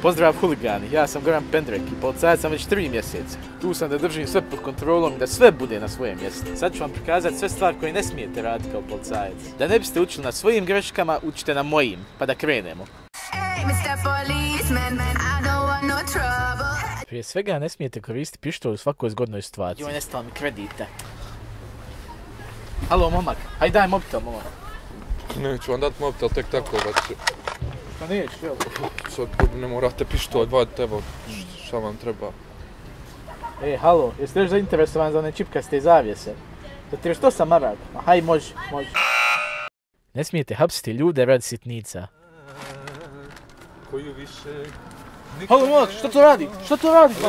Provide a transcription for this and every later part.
Pozdrav huligani, ja sam Goran Pendrek i policajac sam već 3 mjeseca. Tu sam da držim sve pod kontrolom i da sve bude na svojem mjestu. Sad ću vam prikazati sve stvari koje ne smijete raditi kao policajac. Da ne biste učili na svojim greškama, učite na mojim, pa da krenemo. Prije svega ne smijete koristiti pištolj u svakoj zgodnoj situaciji. Joj, nestalo mi kredite. Halo, momak, hajde daj mobitel, momak. Neću vam dati mobitel tek tako da će... Pa neću, jel? Sad ne morate pištolj vaditi, evo šta vam treba. Halo, jeste još zainteresovan za one čipkaste zavjese? Za 38 maraka? Haj, može. Ne smijete hapsiti ljude radi sitnica. Koju više... Halo, momak, što to radi?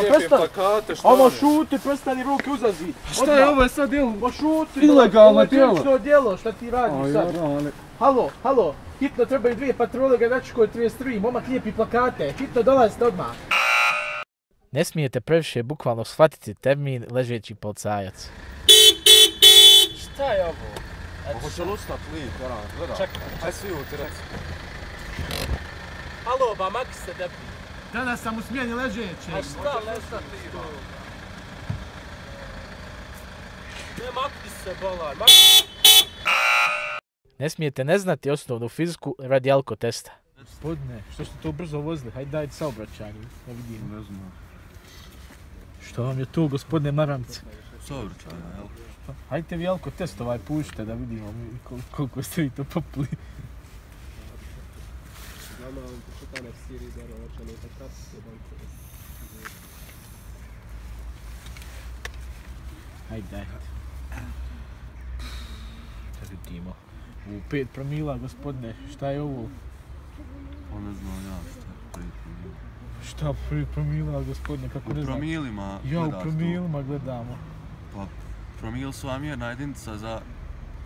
Lijepim plakate, šta Ono, šuti, prestani ruke uza zid. Šta je ovo sad djelo? Ma šuti, ilegalno djelo. Ovo je djelo, šta ti radiš sad? Halo, hitno trebaju 2 patrole Gradačkoj 33, momak lijepi plakate, hitno dolazite odmah. Ne smijete previše bukvalno shvatiti termin ležeći policajac. Šta je ovo? Ovo će lustat lik, gledaj. Čekaj. Aj svi utirati. Halo, ba, maki se debi. Danas sam u smjeni ležeći. A šta ležat ti? Ne, maki se bolan, Ne smijete ne znati osnovnu fiziku radi alkotesta. Gospodine, što ste to brzo vozili? Hajde dajte saobraćanje, da vidimo. Ne znam. Što vam je tu, gospodine Maramce? Saobraćanje, jel? Hajde vi alkotest pušite da vidimo koliko ste vi to populi. Hajde, dajte. Da vidimo. U 5 promila, gospodine, šta je ovo? Pa ne znam ja šta je 5 promila. Šta 5 promila, gospodine, kako ne znam? U promilima Ja, gledaš u promilima gledamo. Pa promil su vam mjerna jedinica za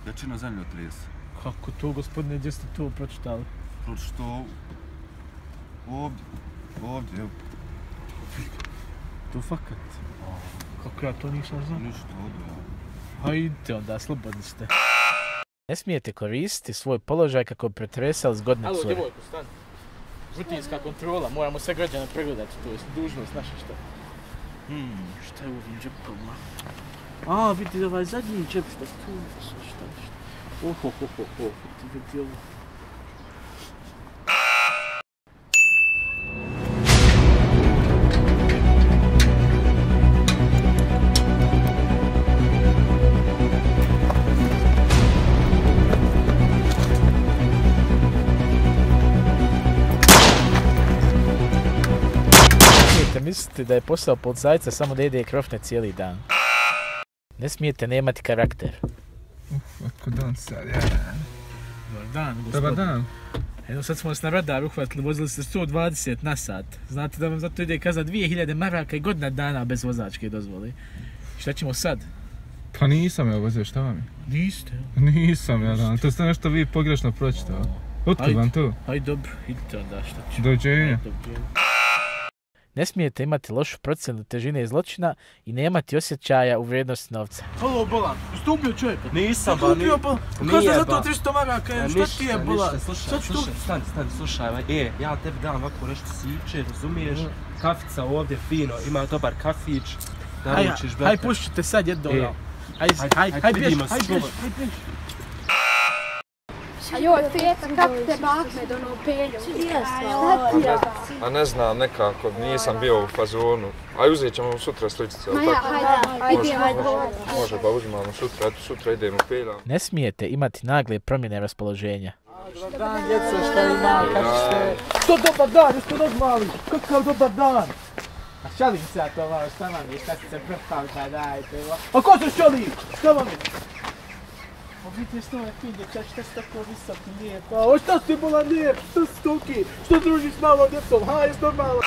većinu zemljotresa. Kako to, gospodine, gdje ste to pročitali? Pročito ovdje, evo. To fakat? Kako ja to nisam znao? Ništa, ovdje, ja. Hajde onda, slobodni ste. Ne smijete koristiti svoj položaj kako bi pretresali zgodne cure. Halo, djevojko, stani. Rutinska kontrola, moramo sve građane pregledati, to je dužnost naša šta. Šta je u ovim džepovima? A, vidi ovaj zadnji džep, šta tu, šta. Vidi ovo. Mislite da je posao policajca samo da jede krofne cijeli dan. Ne smijete nemati karakter. Otko dan sad, ja. Dobar dan, gospodin. Dobar dan. Evo sad smo vas na radar uhvatili, vozili ste 120 na sat. Znate da vam zato ide kazna 2000 maraka i godina dana bez vozačke dozvole. Šta ćemo sad? Pa nisam ja vozio, šta vam je? Niste. Nisam ja dan, to ste nešto vi pogrešno pročitali. Otkud vam to? Hajde dobro, idite onda, šta ću? Dođenja. Ne smijete imati lošu procjenu težine zločina i nemati osjećaja u vrijednosti novca. Halo, bolan, jeste ubio čovjeka? Nisam, ba, nije ba. Kako za to 300 maraka, šta ti je, bolan? Stani, slušaj, ja tebi dam ovako nešto siće, razumiješ? Kafica ovdje fino, ima dobar kafić, naručiš brate. Hajde, pušćite sad jedno. Hajde, bješ. A joj, Feta, kako te Ahmed ono pelju? Šta ti je? A ne znam, nekako, nisam bio u fazonu. Aj uzet ćemo sutra sličice, ali tako? Hajde. Može, pa uzimamo sutra, eto sutra idemo pelja. Ne smijete imati nagle promjene raspoloženja. Dobar dan, djeco, šta ima, kako ste? Što dobar dan, jeste normalni? Kakav dobar dan? A šalim se ja to malo, šta vam je, šta ste se prepali, pa dajte. A ko se šali? Šta vam je? Vidite što je fin dječak, šta si tako visoki, lijepo? O, šta si bola lijep, šta si toki? Što družiš s malom djecom, jesi normalno?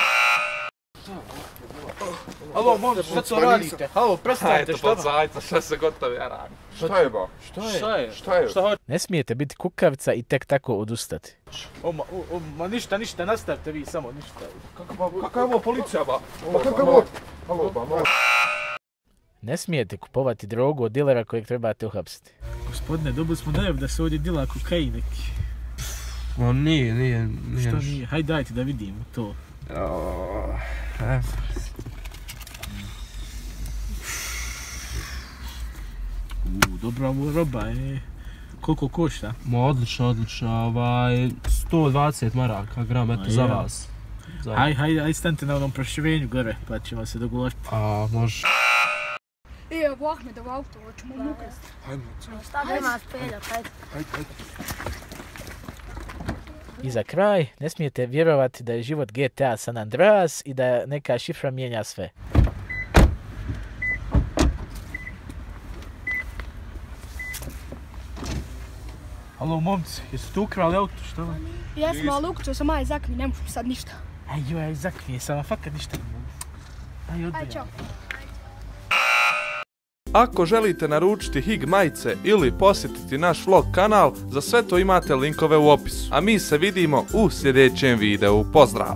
Halo, momče, šta to radite? Halo, prestanite, šta vam? Zajca, šta se gotovi, ja radim. Šta je ba? Šta je? Ne smijete biti kukavica i tek tako odustati. Ma ništa, nastavite vi samo, ništa. Kakva je ovo policija ba? Pa kakav ovo? Halo ba, malo. Ne smijete kupovati drogu od dilera kojeg trebate uhapsiti. Gospodine, dobili smo najav da se ovdje dila kokain neki. Ma nije. Što nije? Hajde dajte da vidimo to. Dobra ovo roba, koliko košta? Ma odlično, 120 maraka gram, eto za vas. Hajde, stanite na onom proširenju gore, pa ćemo se dogovoriti. A, može. Evo Ahmedov auto, hoćemo mu ukrasti. Nema spelja, ajde. I za kraj, ne smijete vjerovati da je život GTA San Andreas i da neka šifra mijenja sve. Alo, momci, jeste tu ukrali auto, što vam? Jesmo, ali ukućao sam aj zakvi, ne možemo sad ništa. Aj, zakvije sam, a fakat ništa ne mogu. Aj, čao. Ako želite naručiti Hig majice ili posjetiti naš vlog kanal, za sve to imate linkove u opisu. A mi se vidimo u sljedećem videu. Pozdrav!